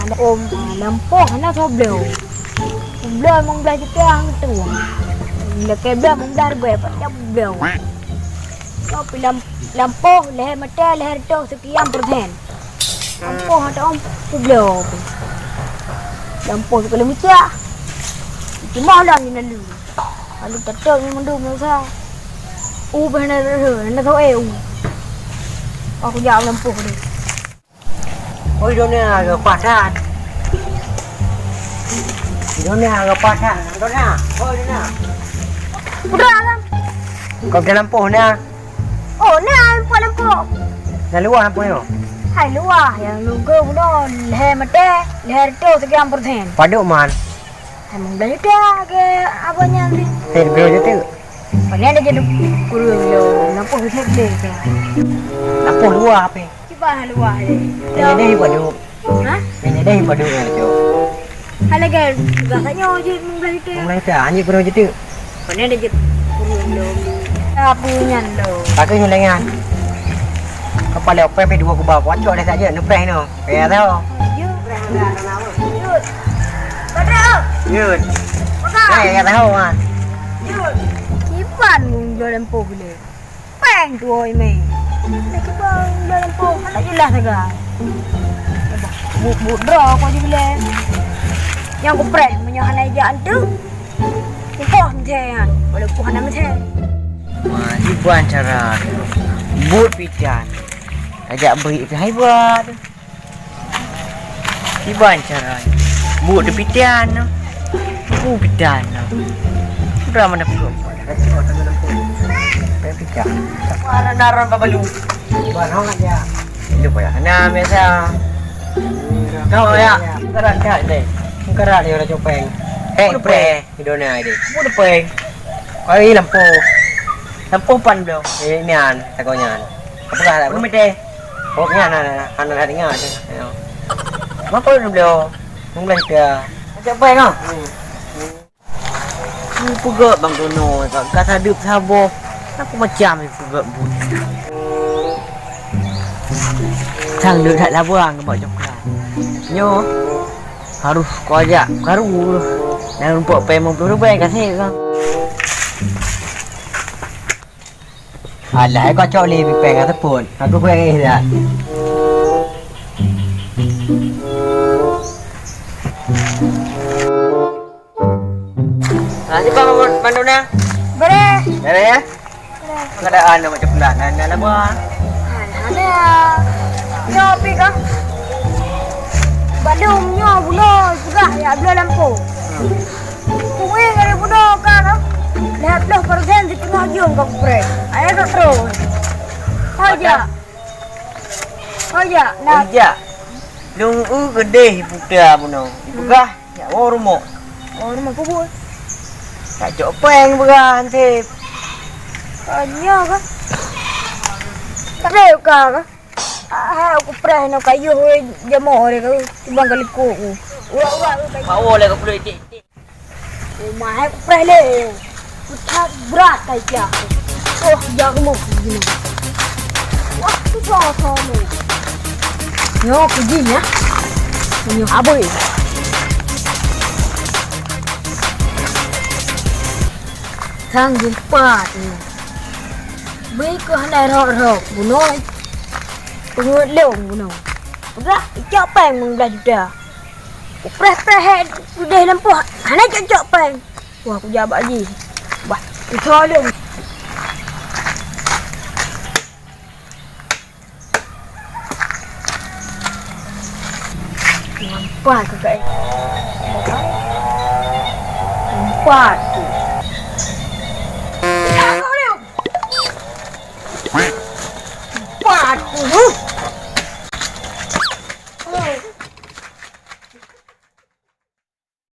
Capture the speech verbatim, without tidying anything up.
Om, lampôh hana soe bloe. Bloe limong blaih juta hana tu. Lakèe bloe limong blaih ribèe, pat jak bloe. Tapi lam-, lampôh lhèe mètè, lhèe reutôh seukian persen. Lampôh ata om, peubloe pih. Lampôh sikali meucah. Cuma lah nyan lalu. Lalu teutap nyan mandum masa. U beh na, na, na, na, eh, u. Aku jak lampôh deh. Oi, dona geupasan. Dona geupasan, dona. Oi, dona. Udah, Bang. Kau dalam poh na. Oh, na, lampôh, lampôh. Dah luwah lampôh nyoe? Hai, luwah. Nyang lugu bunoe lhèe mètè, lhèe reutôh seukian persen. Padum man? Hai, limong blaih juta ke abang nyan ni. Hei, lebih aja tu. Paling ada jadi kurung lo. Lampôh bisa gede ke? Lampôh luwah apa? Cuba luwah deh. Ini deh padum. Hah? Ini deh padum ya tu. Hal lagi, biasanya je limong blaih juta. Limong blaih juta, anjing kurang juta. Mana ada je kurung lo. Apa nyan lo? Pakai nyan lengan. Kepala open pe dua kubah, kocok dah saja, nupreh no. Kaya tahu. Yo. Yo. Badra. Yo. Maka. Eh, kaya tahu ah. Yo. Kiban ngon jual lempoh gila. Pèng tuwoe mé. Dah kiban dah lampôh, hana jeulaih sagai. But-but droe ko jibilèe. Nyang kupreh meunyoe hana ijak antu. Kupoh meuthèe nyan, walaupun hana meuthèe. Wah, iban cara but pitan. Tajak beri pih hai buat. Kiban cara nyan. Buet di pitan nyoe. Bu pitan nyoe. Udah mana pun. Pitan. Wah, naron babalu. Wah, naon aja. Itu payah. Nah, biasa. Kau ya, kerat kat deh. Kerat dia orang copeng. Eh, pre. Idona deh. Bu depeng. Kau ini lampu. Lampu pan belum? Eh, nian, takut nian. Apa kah tak? Belum deh. Oh, nyan, nah, nah, nah, nah, nah, dengar, dengar. Ayo. Apa dulu? Mungkin ke? Macam apa, kau? Peugah Bang Dono, ka, ka sadeup saboh. Aku macam ni peugah bu. Sang deuh that labuang keu Mak Coklat. Nyoe harus kau ajak karu. Dan rumpok pèng lima puluh ribèe kasih kau. Alah, kau cok lé pipèng ataupun aku bagi dah. Ha, siapa mandum dah? Boleh. Boleh ya? Boleh. Keadaan dah macam pula. Nah, nah, nah, buah. Hai, ada. Nyoe pi kah? Balum nyoe bunoe peugah ya bloe lampôh. Kuwéng dari bunoe ka kah? Lhèe ploh persen siteungoh jeuem ka kupreh. Ayah tak terus. Hoi jak. Hoi jak. Nah. Hoi jak. Lung u keudeh putra bunoe. Ipeugah. Ya, oh, rumoh. Oh, rumoh kubur. Tak cok pèng beurah, Hansip. Tanya kah? Tak ada kah? Ah, aku preh no kayu, weh, jamoe deh kau. Cuma kali ku. Urak-urak, weh, kayu. Bawa lah kau perlu itik-itik. Rumah aku preh le. Pucat berat kai jak. Oh, jak rumah gini. Wah, tu kau sono. Nyoe kuji ya. Nyoe habis. Sang jumpa tu. Beri ku hana rhok-rhok bunoe. Peungeut lôn bunoe. Peugah icok pèng limong blaih juta. Kupreh-preh hèk udeh lampôh hana cok-cok pèng. Wah, kujak bak jih. Bah, usah lôn. Nampak tu, Kak. Nampak tu. Nampak tu.